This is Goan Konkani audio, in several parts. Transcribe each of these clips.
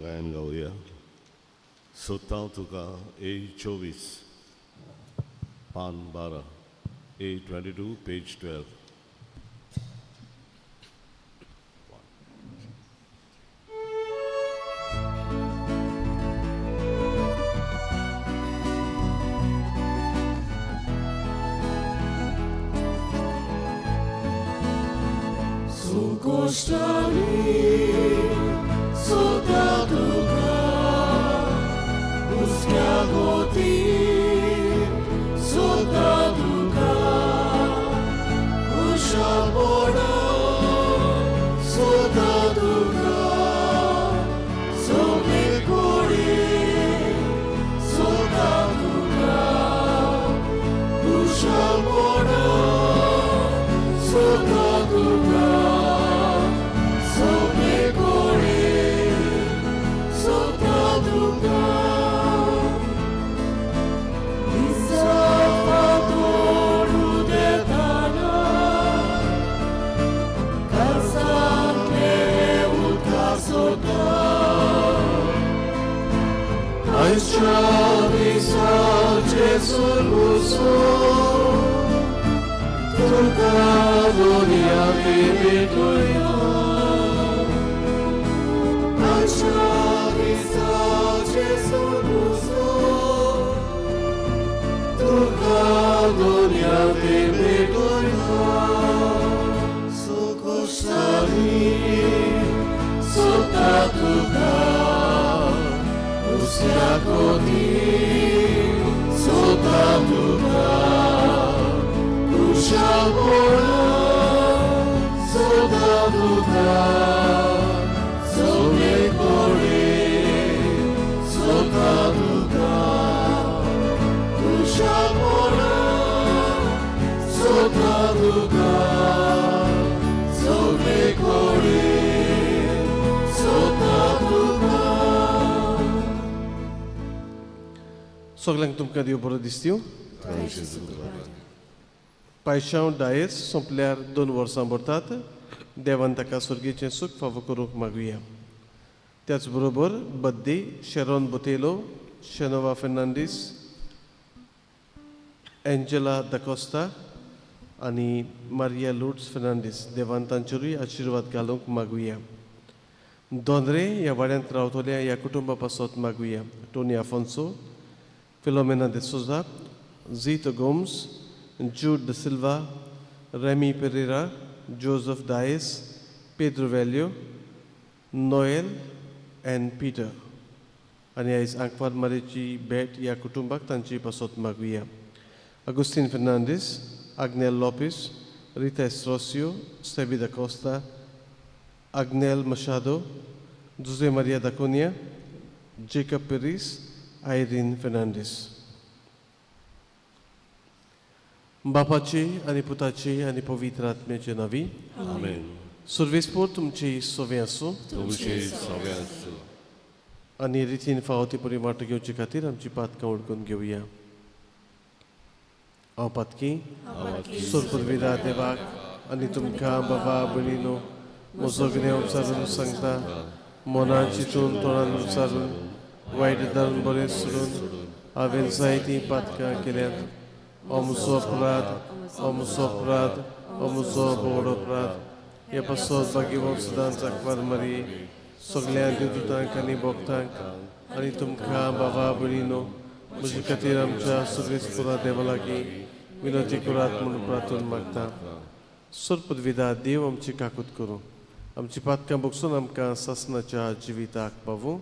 गायन गावया. सोदता तुका, ए 24, पान 12, ए 22, पेज 12. सगल्यांक तुमकां देव बरो दिसतीव. पायशांव डायस सोंपल्यार 2 वर्सां भरतात. देवान ताका स्वर्गीचें सूख फावो करूंक मागुया. त्याच बरोबर बद्दी शेरोन बोतेलो, शेनोवा फेर्नांडीस, एंजेला दाकोस्ता आनी मारिया लुट्स फेर्नांडीस देवान तांचेरूय आशिर्वाद घालूंक मागुया. दोंदरे ह्या वाड्यांत रावतल्या ह्या कुटुंबा पासत मागुया. Tony Afonso, Filomena de Souza, Zito Gomes, Jude da Silva, Remy Pereira, Joseph Dias, Pedro Velho, Noel and Peter. आनी आयज आंकवार मारेची भेट ह्या कुटुंबाक तांची पासत मागुया. Agustin Fernandes, Agnel Lopes, Rita Estrosio, Sebi da Costa, Agnel Machado, Jose Maria da Cunha, Jacob Peris, Irene Fernandes. बापाची आनी पुताची आनी पवित्र आत्म्याचे नांवी. आमेन. सुर्वेसपोर तुमची सोवे आसूं. तुमचे सगळे आसूं. आनी रितीन फावो ती परी वांटो घेवचे खातीर आमची पातकां उडकून घेवया. हांव पातकी सोरपुरविरा देवाक आनी तुमकां बाबा भयणीनो म्हजो गुन्यांव उपचारून सांगता. मनान चिंतून तोंडान उच्चारून वायट धरून बरें सोडून हांवें जायतीं पातकां केल्यांत. हो म्हजो अपराध, हो म्हजो अपराध, हो म्हजो व्हड अपराध. हे पासत भाग्यवंत सदांच आंकवार मारी, सगळ्या देवदूतांक आनी भक्तांक आनी तुमकां बाबा भयणीनो म्हजे खातीर आमच्या सुर्वेसपुरा देवा लागीं विनवती करात म्हूण प्रार्थना मागता. सोरपदविदा देव आमची काकूत करूं, आमची पातकां बगसून आमकां सासनाच्या जिविताक पावूं.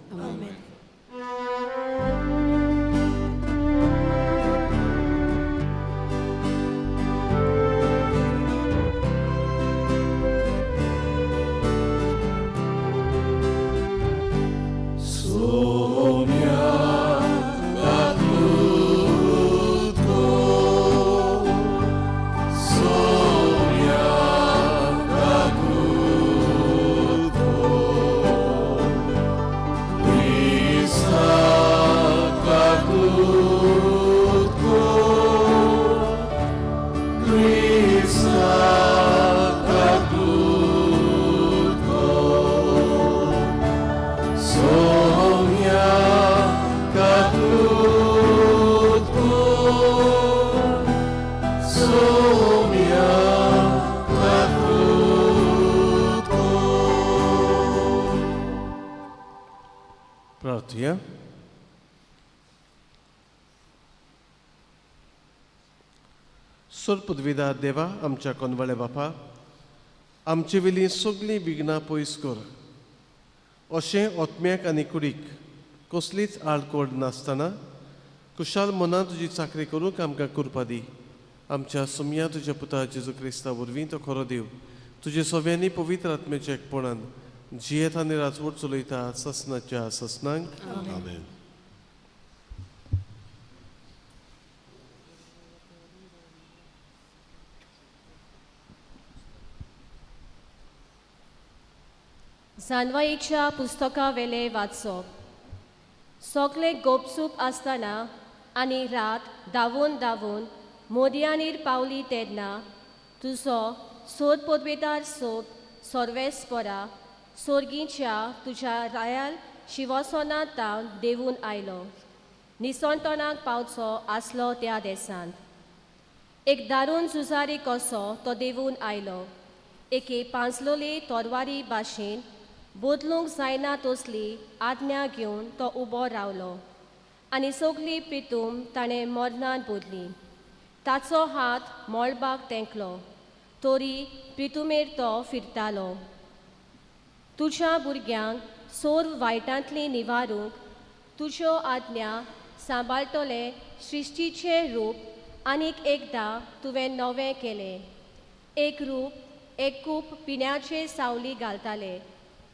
Krista. प्रार्थुया. सोरपुदविदा देवा, आमच्या कोनवाळे बापा, आमचे वेलीं सगळीं विघ्नां पयस कर. अशें ओतम्याक आनी कुडीक कसलीच आडकोड नासतना कुशाल मनान तुजी चाकरी करूंक आमकां कृपा दी. आमच्या सोमया तुज्या पुता जेजू क्रिस्ता वरवीं, तो खरो देव, तुजे सगळ्यांनी पवित्र आत्म्याच्या एकपणान जियेत आनी राजवट चलयता ससनाच्या ससनांक. आमेन. जानवाईच्या पुस्तकावेले वाचप. सगळे गोपसूप आसतना आनी रात धांवून धांवून मोदयानीर पावली तेन्ना तुजो सोद पदवेदार सोद सर्वेस्परा सोर्गीच्या तुज्या रायाल शिवसनांत तावन देवून आयलो. निसंतनाक पावचो आसलो त्या देसांत एक दारून झुजारी कसो तो देवून आयलो. एके पांचलोले तरवारी भाशेन बदलूंक जायना तसली आज्ञा घेवन तो उबो रावलो आनी सगली प्रितूम ताणें मरणान बदली. ताचो हात मळबाक तेंकलो तरी प्रितुमेर तो फिरतालो. तुज्या भुरग्यांक सोर वायटांतली निवारूंक तुज्यो आज्ञा सांबाळटले सृश्टीचें रूप आनीक एकदां तुवें नवें केलें. एक रूप एक कूप पिण्याचे सावली घालताले.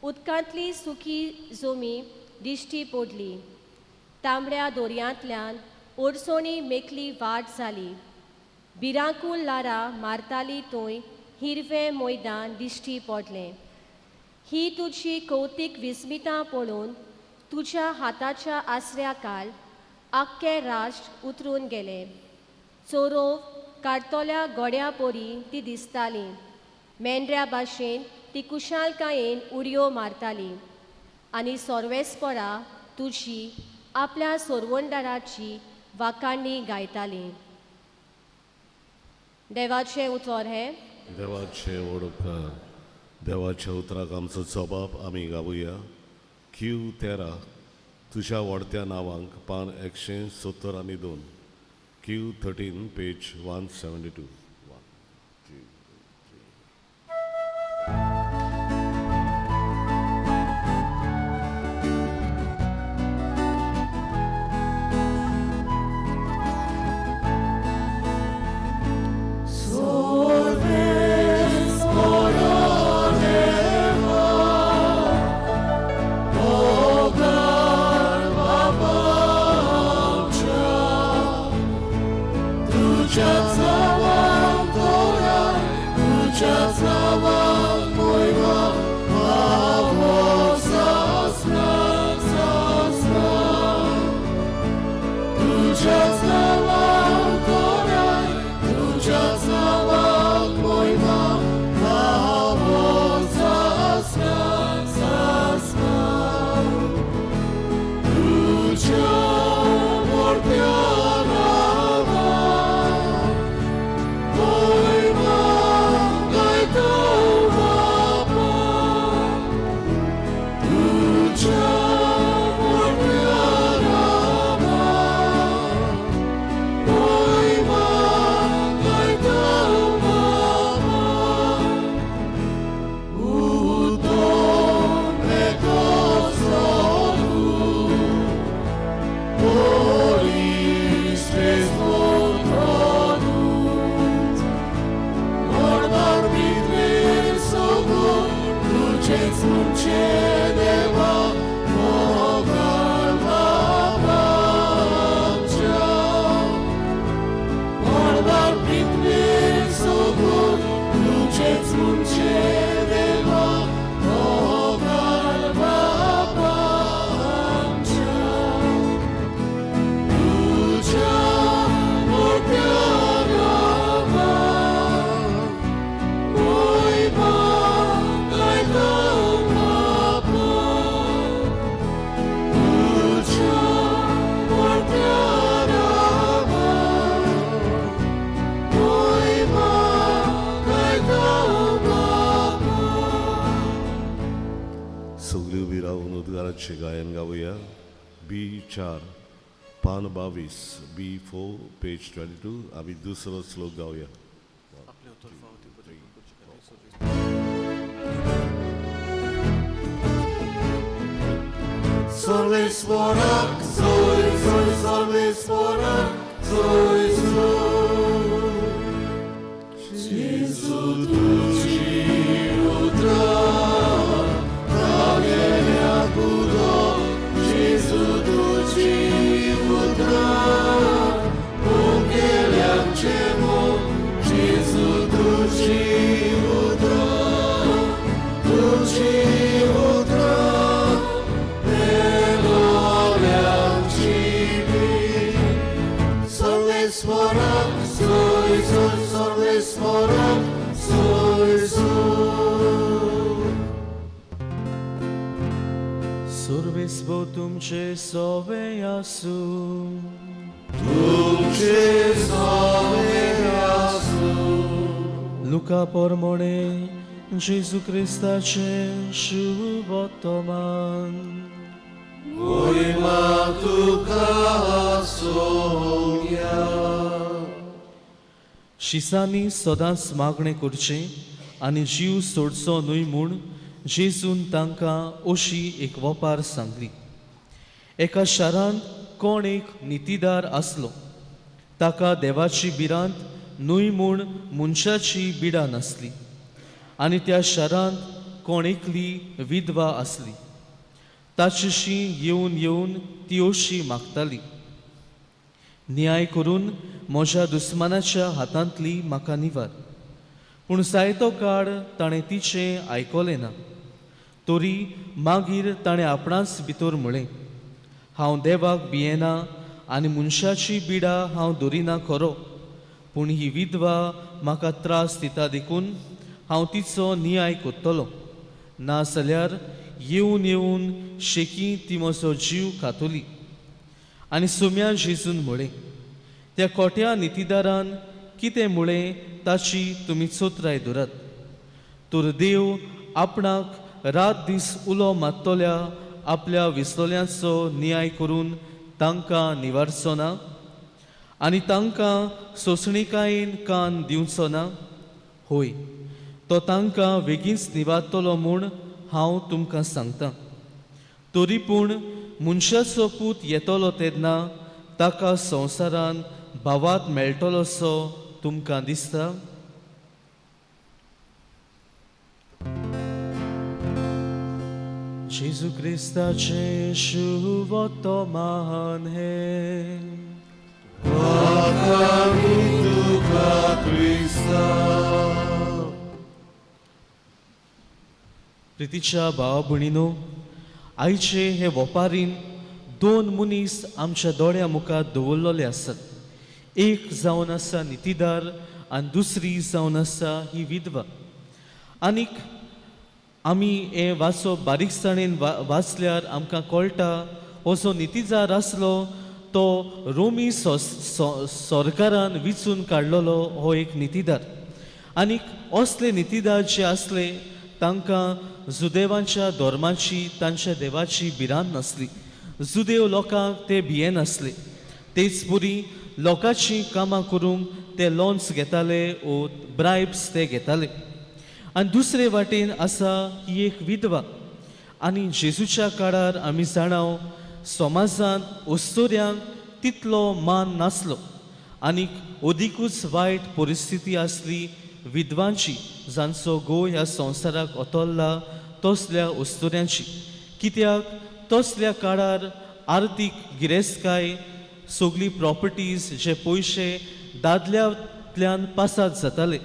उदकांतली सुकी जमी दिश्टी पडली. तांबड्या दोरयांतल्यान ओडसोणी मेकली वाट जाली. भिरांकूळ ल्हारां मारताली थंय हिरवें मैदान दिश्टी पडलें. ही तुजी कौतीक विस्मितां पळोवन तुज्या हाताच्या आसऱ्या काल आख्खें राष्ट्र उतरून गेलें. चोरोव काडटल्या गोड्या परी ती दिसताली. मेंढऱ्या भाशेन ती कुशालकायेन उडयो मारताली आनी सर्वेस्परा तुजी आपल्या सोरवणदाराची वाखाणी गायताली. देवाचें उतर हें. देवाचे वडोपकार. देवाच्या उतराक आमचो जबाब आमी गावया. क्यू 13, तुज्या वाडत्या नांवांक, पान 172. Q 13, page 172. 1, 2, 3. तुझ्या नावाक देवाचें गायन गावया बी 4 पान 22 B4 page 22 आमी दुसरो श्लोक गावया. सर्वेस्वराक जोय जोय सर्वेस्वराक जोय जोय जेजू तुजी उतरां तागेल्या उदक जेजू तुजी उतरां उगेल्याचे मोग जेजू तुजी उतरां तुजी उतरां पेलोल्यांची सर्वेस्वराक जोय जोय सर्वेस्वराक जोय जोय. सर्वेस्पर तुमचे सोवे आसूं. तुमचे सोवे आसूं. लुका पोरमोणे जेजू क्रिस्ताचें शुभ वर्तमान. मोहिमा तुका सोम्या. शिसांनी सदांच मागणें करचें आनी जीव सोडचो न्हय म्हूण जेजून तांकां अशी एक वपार सांगली. एका शारांत कोण एक नितीदार आसलो. ताका देवाची भिरांत न्हय म्हूण मनशाची बिडा नासली. आनी त्या शारांत कोण एकली विधवा आसली. ताचेशी येवन येवन ती अशी मागताली, न्याय करून म्हज्या दुस्मानाच्या हातांतली म्हाका निवार. पूण जायतो काळ ताणें तिचें आयकलें ना. तरी मागीर ताणें आपणाच भितर म्हळें, हांव देवाक भियेना आनी मनशाची बिडा हांव दवरिना खरो, पूण ही विधवा म्हाका त्रास दिता देखून हांव तिचो नियाय करतलो, ना जाल्यार येवन येवन शेकी ती म्हजो जीव खातली. आनी सुम्या जेजून म्हळें, त्या खोट्या नितीदारान कितें म्हळें ताची तुमी चोत्राय धरात. तर देव आपणाक रात दीस उलो मारतल्या आपल्या विसलोल्यांचो नियाय करून तांकां निवारचो ना आनी तांकां सोंसणिकायेन कान दिवचो ना? होय, तो तांकां बेगीनच निवारतलो म्हूण हांव तुमकां सांगतां. तरी पूण मनशाचो पूत येतलो तेन्ना ताका संवसारान भावात मेळटलोसो तुमकां दिसता? जेजू क्रिस्ताचें शुभ वर्तमान हें. तुका क्रिस्ता. प्रितीच्या भावा भयणीनो, आयचे हे वपारीन दोन मनीस आमच्या दोळ्या मुखार दवरलेले आसात. एक जावन आसा नितीदार आनी दुसरी जावन आसा ही विधवा. आनीक आमी हें वाचप बारीकसाणेन वाचल्यार आमकां कळटा, हो जो नितीदार आसलो तो रोमी सरकारान विचून काडलेलो हो एक नितीदार. आनीक असले नितीदार जे आसले तांकां जुदेवांच्या धर्माची तांच्या देवाची भिरांत नासली. जुदेव लोकांक ते भियेनासले. तेच पुरी लोकांचीं कामां करूंक ते लोन्स घेताले ओ ब्रायब्स ते घेताले. आनी दुसरे वाटेन आसा ही एक विधवा. आनी जेजूच्या काळार आमी जाणाव समाजांत अस्तुऱ्यांक तितलो मान नासलो आनीक अदिकूच वायट परिस्थिती आसली विधवांची, जांचो घोव ह्या संवसाराक ओतोल्ला तसल्या अस्तुऱ्यांची. कित्याक तसल्या काळार आर्थीक गिरेस्तकाय सगळी प्रॉपर्टीज जे पयशे दादल्यांतल्यान पासाद जाताले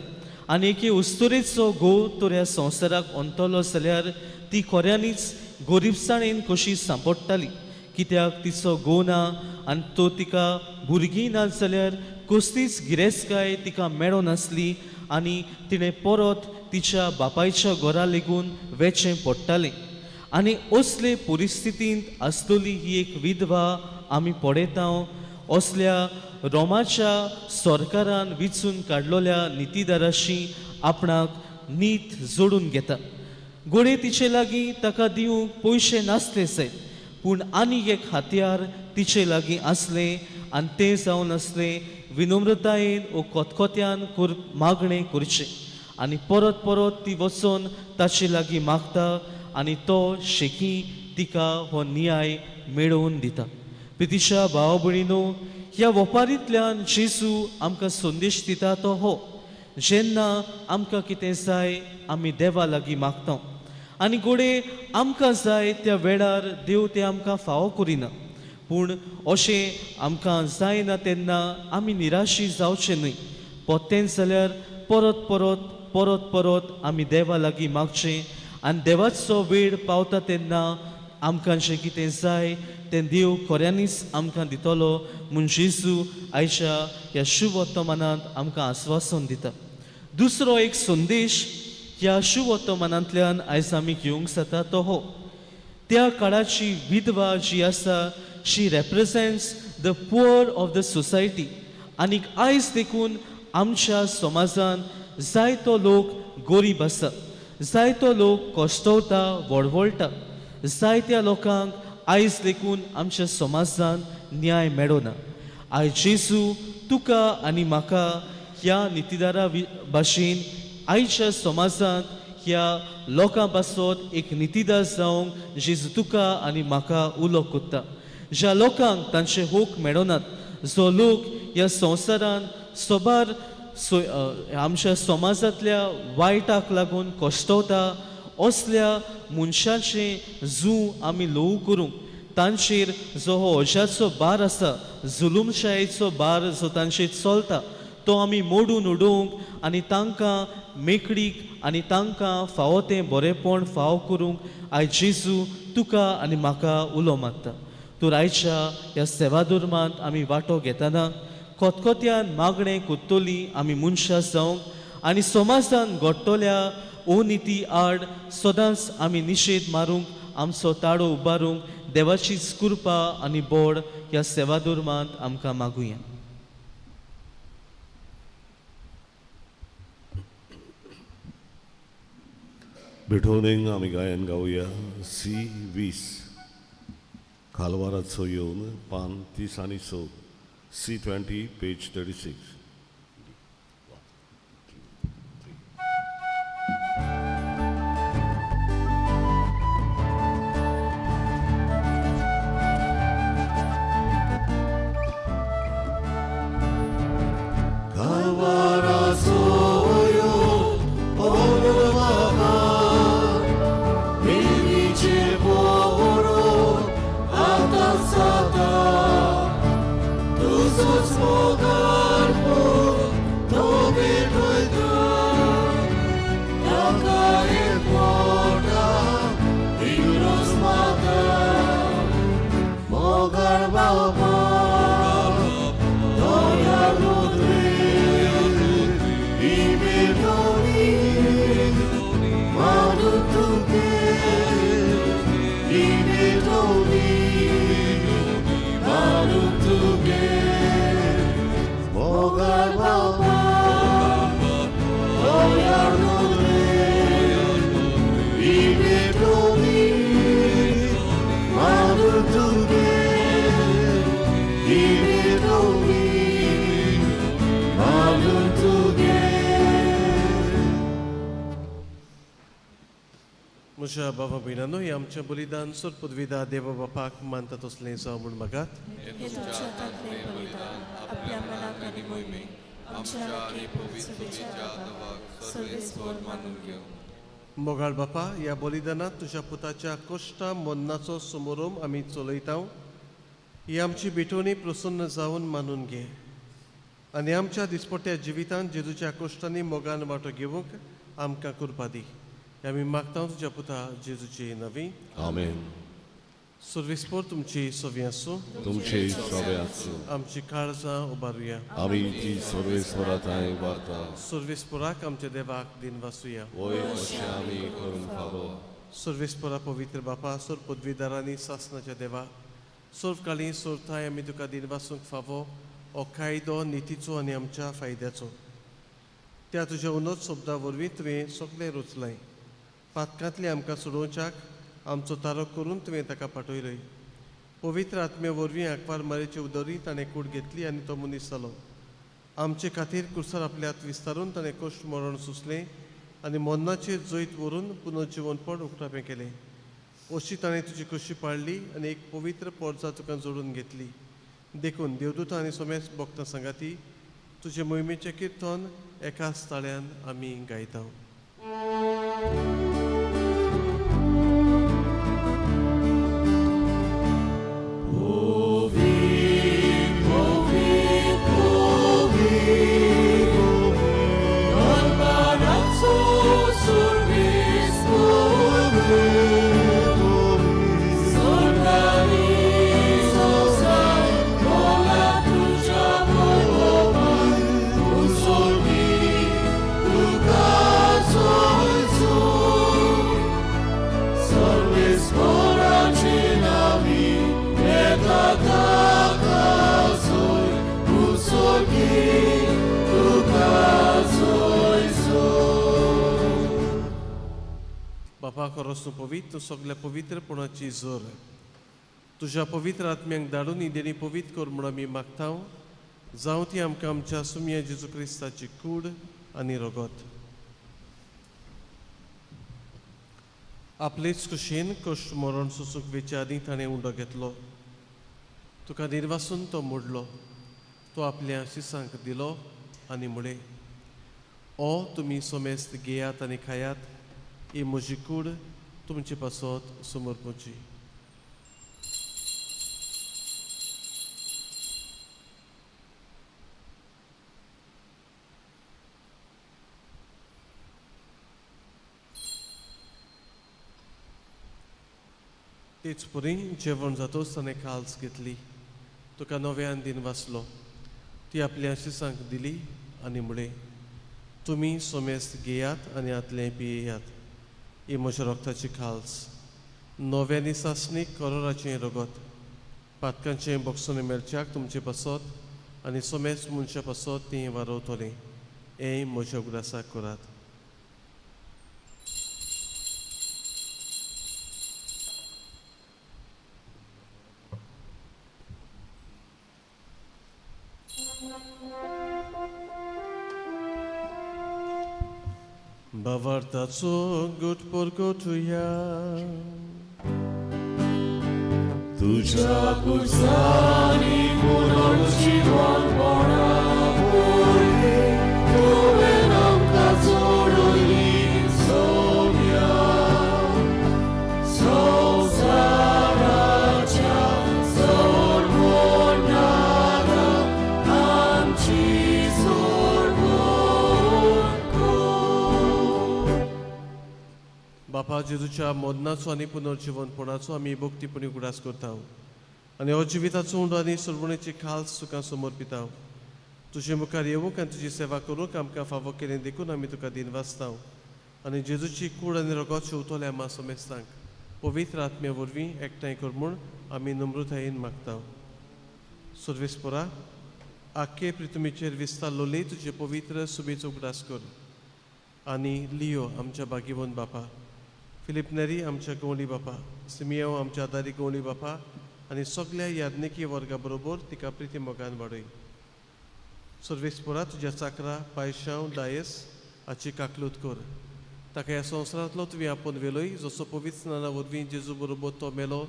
आनी एके अस्तुरेचो घोव तर ह्या संवसाराक अंतलो जाल्यार ती खऱ्यांनीच गरिबसाणेन कशी सांपडटाली. कित्याक तिचो घोव ना आनी तो तिका भुरगीं ना जाल्यार कसलीच गिरेस्तकाय तिका मेळनासली आनी तिणें परत तिच्या बापायच्या घरा लेगून वेचें पडटालें. आनी असले परिस्थितींत आसतली ही एक विधवा आमी पळयता असल्या रोमाच्या सरकारान विचून काडलेल्या नितीदाराशी आपणाक नीत जोडून घेता. घडये तिचे लागीं ताका दिवंक पयशे नासले जायत. पूण आनीक एक हातयार तिचे लागीं आसलें आनी तें जावन आसलें विनम्रतायेन ओ कोतकोत्यान मागणें करचें आनी परत परत ती वचून ताचे लागीं मागता आनी तो शेकी तिका हो न्याय मेळोवन दिता. प्रितीच्या भाव भयणीनो, ह्या वपारींतल्यान जेजू आमकां संदेश दिता तो हो, जेन्ना आमकां कितें जाय आमी देवा लागीं मागता आनी घोडये आमकां जाय त्या वेळार देव तें आमकां फावो करिना. पूण अशें आमकां जायना तेन्ना आमी निराशी जावचें न्हय. पोत्तेंच जाल्यार परत परत परत परत आमी देवा लागीं मागचें आनी देवाचो वेळ पावता तेन्ना आमकां जें कितें जाय तें देव खऱ्यांनीच आमकां दितलो म्हूण जेजू आयच्या ह्या शुभवर्तमानांत आमकां आस्वासन दिता. दुसरो एक संदेश ह्या शुभवर्तमानांतल्यान आयज आमी घेवंक जाता तो हो, त्या काळाची विधवा जी आसा she represents the poor of the society. आनीक आयज देखून आमच्या समाजांत जायतो लोक गरीब आसा, जायतो लोक कश्टवता, वळवळटा, जायत्या लोकांक आयज देखून आमच्या समाजांत न्याय मेळना. आयज जेजू तुका आनी म्हाका ह्या नितीदारा भाशेन आयच्या समाजांत ह्या लोकां पासत एक नितीदार जावंक जेजू तुका आनी म्हाका उलो कोत्ता. ज्या लोकांक तांचे हक मेळनात, जो लोक ह्या संवसारांत सोबार आमच्या समाजांतल्या वायटाक लागून कश्टवता, असल्या मनशाचें जू आमी ल्हवू करूंक तांचेर जो हो अजाचो भार आसा, जुलूमशायेचो भार जो तांचेर चलता तो आमी मोडून उडोवंक आनी तांकां मेकळीक आनी तांकां फावो तें बरेंपण फावो करूंक आयज जेजू तुका आनी म्हाका उलो मारता. तर आयच्या ह्या सेवाधर्मांत आमी वांटो घेतना कोतकोत्यान मागणें कोत्तली आमी मनशां जावंक आनी समाजान घडटल्या अनिती आड सदांच आमी निशेध मारूंक, आमचो ताळो उबारूंक देवाचीच कृपा आनी बोड ह्या सेवाधर्मांत आमकां मागुया. भेटवणेक आमी गायन गावया सी 20 खालवाराचो येवन पान 30 आनी 6 सी 20 पेज 36. म्हज्या बाबा भयणांनो, हें आमचें बलिदान सोर पदवीदा देवा बापाक मानता तसलें जावं म्हूण मागात. हें तुमच्या हातांतलें बलिदान आपल्या मनाक आनी मोहिमेक आमच्या आनी पवित्र सभेच्या देवाक सर्वेस्पर मानून घेवं. मोगाळ बापा, ह्या बलिदानांत तुज्या पुताच्या कश्टा मन्नाचो समोरोम आमी चलयता. ही आमची भेटवणी प्रसन्न जावन मानून घे आनी आमच्या दिसपट्ट्या जिवितांत जेजूच्या कश्टांनी मोगान वांटो घेवंक आमकां कृपा दी. आमी मागता तुज्या पुता जेजूची नवी. आमेन. सर्वेस्पर तुमची सवी आसूं, तुमचे सवे आसूं. आमची काळजां उबारुया. आमी ती सर्वेस्परा थंय उबारता. सर्वेस्पराक आमच्या देवाक दिन वासुया. वय अशें आमी करूंक फावो. सर्वेस्परा पवित्र बापा, सोर पदवीदारांनी सासनाच्या देवा, सोर काळी सोर थाय आमी तुका दिन वासूंक फावो हो कायदो नितीचो आनी आमच्या फायद्याचो. त्या तुज्या उन्नत शब्दा वरवीं तुवें सगळें रचलाय. पातकांतलें आमकां सोडोवच्याक आमचो तारो करून तुवें ताका पाठयलोय. पवित्र आत्म्या वरवीं आंकवार मारयेचे उदरी ताणें कूड घेतली आनी तो मनीस जालो. आमचे खातीर कुर्सार आपले हात विस्तारून ताणें कश्ट मरण सोंसलें आनी मरणाचेर जैत व्हरून पुनर्जिवनपण उक्तापें केलें. अशी ताणें तुजी कशी पाळली आनी एक पवित्र पोरजा तुका जोडून घेतली. देखून देवदूत आनी सोमेस भक्तां सांगाती तुजे मोहिमेचें किर्तन एकाच ताळ्यान आमी गायता. बापा खरोच तूं पवित्र, तूं सगल्या पवित्रपणाची जोर. तुज्या पवित्र आत्म्यांक धाडून ही देणी पवित्र कर म्हूण आमी मागता. जावं ती आमकां आमच्या सुमया जेजू क्रिस्ताची कूड आनी रगत. आपलेच कुशीन कश्ट मरण सोसूंक वेचे आदीं ताणें उंडो घेतलो. तुका निर्वासून तो मोडलो. तो आपल्या शिसांक दिलो आनी म्हळें, ओ तुमी सोमेस्त घेयात आनी खायात, ही म्हजी कूड तुमचे पासत समर्पची. तेच परी जेवण जातोच ताणें काल्स घेतली. तुका नव्यान दिन वाचलो. ती आपल्या शिसांक दिली आनी म्हळें, तुमी सोमेस्त घेयात आनी आतलें पियेयात. ही म्हज्या रगताची खाल्स, नव्यानी सासणीक करोराचें रगत, पातकांचें बक्षणें मेळच्याक तुमचे पासत आनी सोमेस्त मनशा पासत तीं वारवतलीं. हें म्हज्या उगडासाक करात. भावार्थाचो गुट परगटुया. तुज्या कुर्सानी पुनर्जिवनपणा वरवीं तुवें आमकां जोडली सोम्या. संवसाराच्या सोडवणारा आमची सोडवण कर. बापा जेजूच्या मरणाचो आनी पुनर्जिवनपणाचो आमी भक्तीपणी उगडास करता आनी हो जिविताचो उंडो आनी सोडवणेची खाल्स तुका समर्पिता. तुजे मुखार येवंक आनी तुजी सेवा करूंक आमकां फावो केलें देखून आमी तुका दिन वाचता आनी जेजूची कूड आनी रगत शेवतल्या आमा समेस्तांक पवित्र आत्म्या वरवीं एकठांय कर म्हूण आमी नम्रतायेन मागता. सर्वेस्परा, आख्खे प्रितुमीचेर विस्तारलोली तुजे पवित्र सुबेचो उगडास कर आनी लियो आमच्या बागीवन बापा, फिलीप नेरी आमच्या गवळी बापा, सिमियो आमच्या आदारी गवळी बापा आनी सगल्या याज्ञिकी वर्गा बरोबर तिका प्रिती मोगान वाडय. सर्वेस्परा, तुज्या चाकरा पायशांव डायस हाची काकलूत कर. ताका ह्या संवसारांतलो तुवें आपोवन व्हेलोय. जसो पवित्र स्नाना वरवीं जेजू बरोबर तो मेलो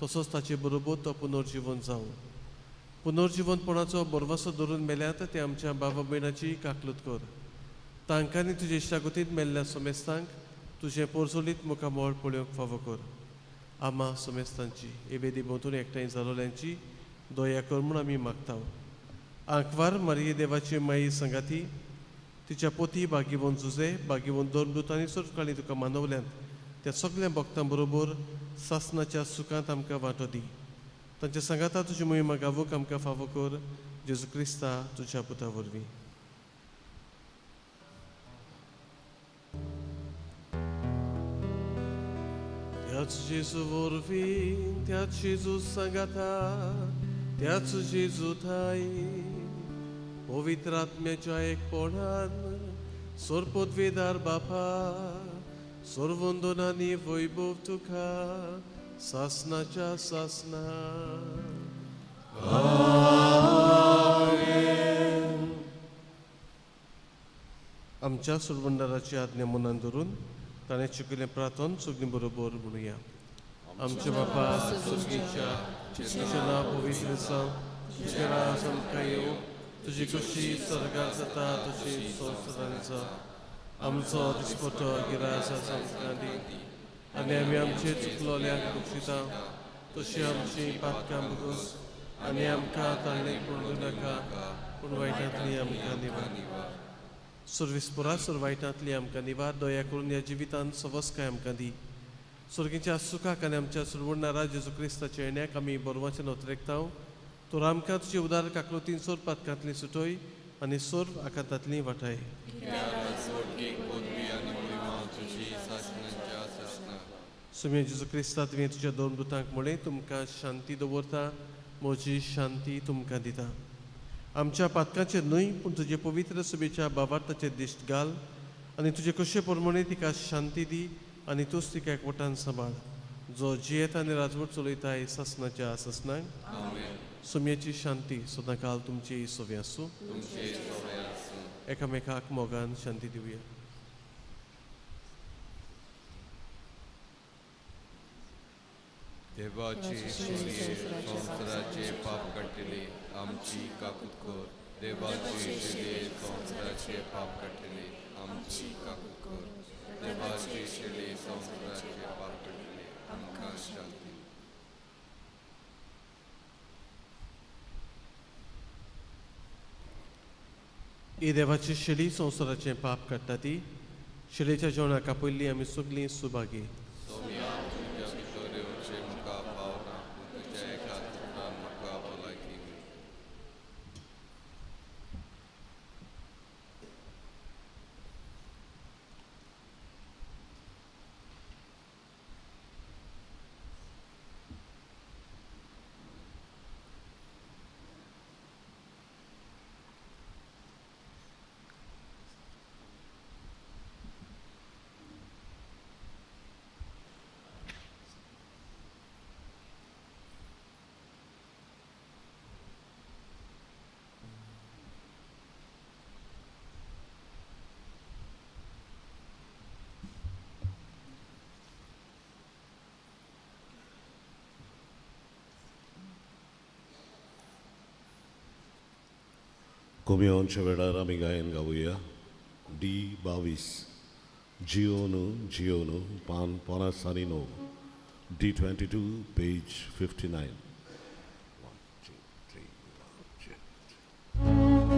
तसोच ताचे बरोबर तो पुनर्जिवन जावं. पुनर्जिवनपणाचो बरवासो धरून मेल्यात ते आमच्या बाबा भयणाची काकलूत कर. तांकांनी तुजे इश्टागतींत मेल्ल्या सोमेस्तांक तुजें पोरसोलीत मुखामळ पळोवंक फावो कर. आमा सोमेस्तांची एवेदी भोंवतणी एकठांय जालोल्यांची दया कर म्हूण आमी मागता. आंकवार मारिये देवाची माई सांगाती तिच्या पोती बागीवन जुजे बागीवन धर्मदूत आनी सोरकाळी तुका मानवल्यांत त्या सगल्या भक्तां बरोबर सासनाच्या सुखांत आमकां वांटो दी. तांच्या सांगाता तुजी मोहिमा गावूंक आमकां फावो कर. जेजू क्रिस्ता तुज्या पुता वरवीं. त्याच जेजू वरवीं, त्याच जेजू सांगाता, त्याच जेजू ठाई पवित्र आत्म्याच्या एकपणान सोरपदवेदार बापा, सर्वंदनानी वैभव तुका सासनाच्या सासना. आमच्या सुरवंडाराची आज्ञा मनान धरून ताणें शिकयल्लें प्रार्थन सगळीं बरोबर म्हणुया. आमच्या बापा स्वर्गीच्या, तुजें नांव पवित्र जावं, तुजें राज आमकां येवं, तुजी खोशी स्वर्गार जाता तशी संवसारांत जावं. आमचो दिसपटो गिरास आमकां दी आनी आमी आमचे चुकलोल्यांक बक्षिता तशी आमची पातकां भोगोस आनी आमकां ताणें पडूं नाका पूण वायटांतली आमकां निवार. सर्विसपुरा सर वायटांतली आमकां निवार. दया करून ह्या जिवितांत सवस्काय आमकां दी. स्वर्गीच्या सुखाक आनी आमच्या सुरवणारा जेजू क्रिस्ताच्या येण्याक आमी बरोवाचें नोतरेकता. तर आमकां तुजे उदार काकलुतीन सोर पातकांतली सुटोय आनी सोर आकांतांतली वाटाय. सुम्या जेजू क्रिस्ता, तुवें तुज्या दोन दुतांक म्हणलें, तुमकां शांती दवरता, म्हजी शांती तुमकां दिता. आमच्या पातकांचेर न्हय पूण तुजे पवित्र सभेच्या बाबार्थाचेर दिश्ट घाल आनी तुजे कशे प्रमाणे तिका शांती दी आनी तूंच तिका एकवटान सांबाळ, जो जियेता आनी राजवट चलयता सासनाच्या सासनाक. सुम्याची शांती सदांकाल तुमची सोवे आसूं. एकामेकाक मोगान शांती दिवया. देवाचे शिरये संवसाराचे पाप काडटले आमची काकूत कर. देवाचे शिरये संवसाराचे पाप काडटले आमची काकूत कर. देवाचे शिरये संवसाराचे पाप काडटले आमकां शांती. ही देवाची शेली संवसाराचें पाप काडटा ती शेलेच्या जेवणाक आपयल्ली आमी सगळीं सुभागी. कोमियोनच्या वेळार आमी गायन गावया. डी 22 जियोनु जियोनु पान 8.75, डी 22 पेज 59. 1 2 3 1 2.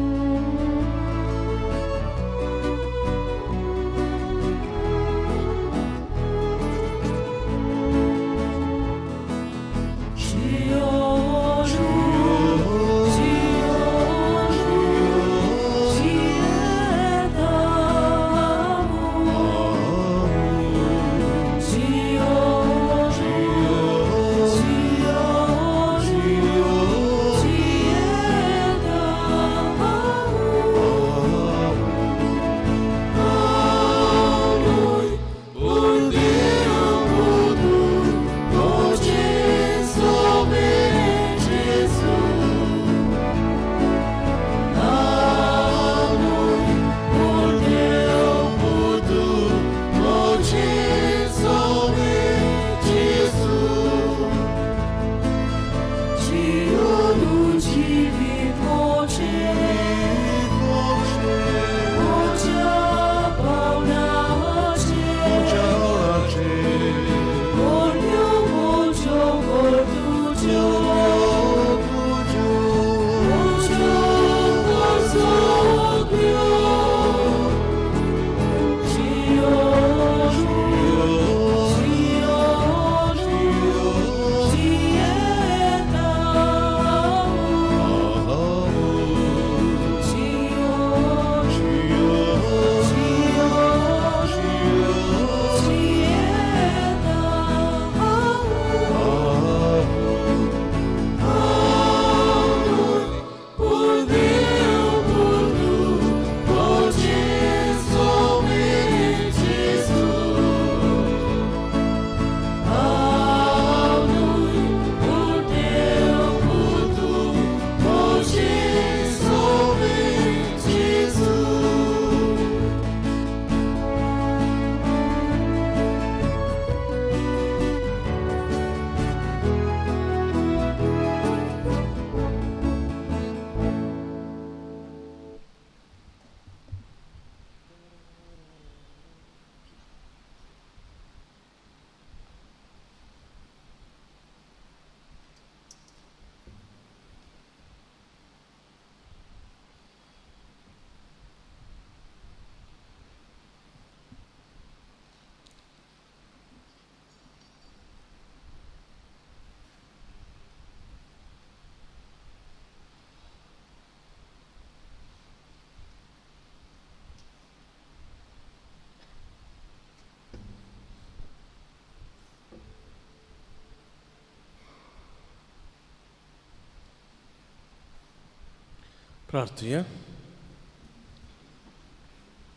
प्रार्थुया.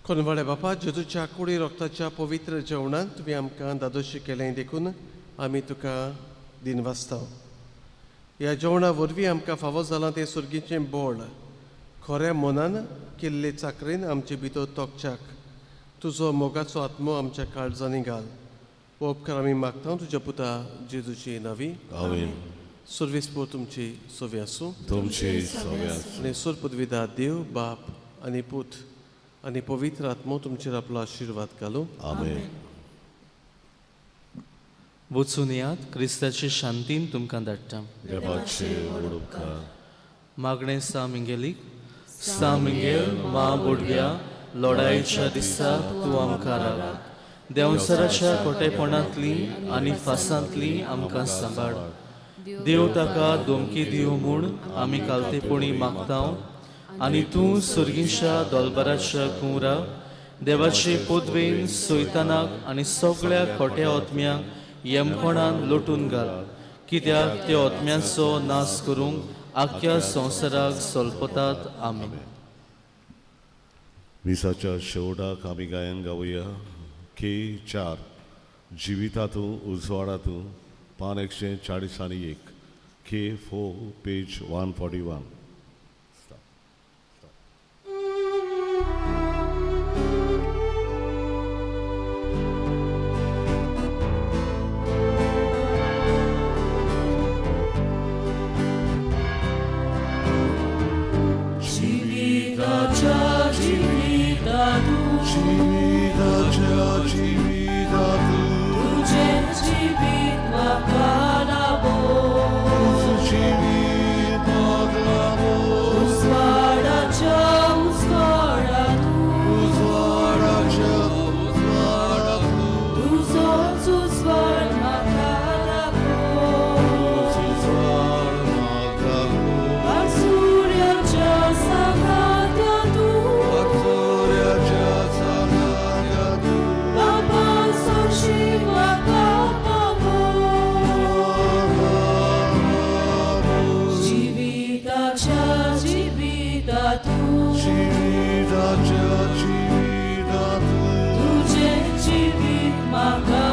कोनवाड्या बापा, जेजूच्या कुडी रोगताच्या पवित्र जेवणान तुवें आमकां दादोशी केलें देखून आमी तुका दिनवासता. ह्या जेवणा वरवीं आमकां फावो जालां तें सुर्गीचें बोळ खऱ्या मनान केल्ले चाकरेन आमचे भितर तोखच्याक तुजो मोगाचो आत्मो आमच्या काळजांनी घाल. हो उपकार आमी मागता तुज्या पुता जेजूची नावी. आमेन. सर्वेस्पोर तुमची सोवी आसूं. तुमचे सवे आसूं. आनी सोर पदवीदा देव बाप आनी पूत आनी पवित्र आत्मो तुमचेर आपलो आशिर्वाद घालूं. आमेन. वचून यात, क्रिस्ताचे शांतीन तुमकां धाडटा. देवाचे व्हड उपकार. मागणें सा मिंगेलीक. सा मिंगेल मा बोडव्या, लोडायेच्या दिसा तूं आमकां राख. देंवचाराच्या खोटेपणांतली आनी फासांतली आमकां सांबाळ. देव ताका धमकी दिवं म्हूण आमी कालतेपणी मागता आनी तूं सुर्गींच्या दोलबाराच्या कुंवरा देवाचे पदवेन सोयतानाक आनी सगळ्या खोट्या ओतम्यांक येमकोणान लोटून घाल, कित्याक त्या ओतम्यांचो नाश करूंक आख्ख्या संवसाराक सोलपतात. आमेन. मिसाच्या शेवटाक आमी गायन गावया के 4 जिवितातूं उजवाडातूं, पान 141, के 4 पेज 141. जिविताच्या जिवितातूं, जिविताच्या जिवितातूं, तुजें जिवीत म्हाका लाभो, जिवीत म्हाका लाभो, उजवाडाच्या उजवाडातूं, उजवाडाच्या उजवाडातूं, तुजोच उजवाड म्हाका दाखो, उजवाड म्हाका दाखो, सुर्याच्या सांगात्यातूं, सूर्याच्या सांगात्यातूं, बाबा सोशी म्हाका पावो, जिविताच्या जिवितातूं, जिविताच्या जिवितातूं, तुजें जिवीत म्हाका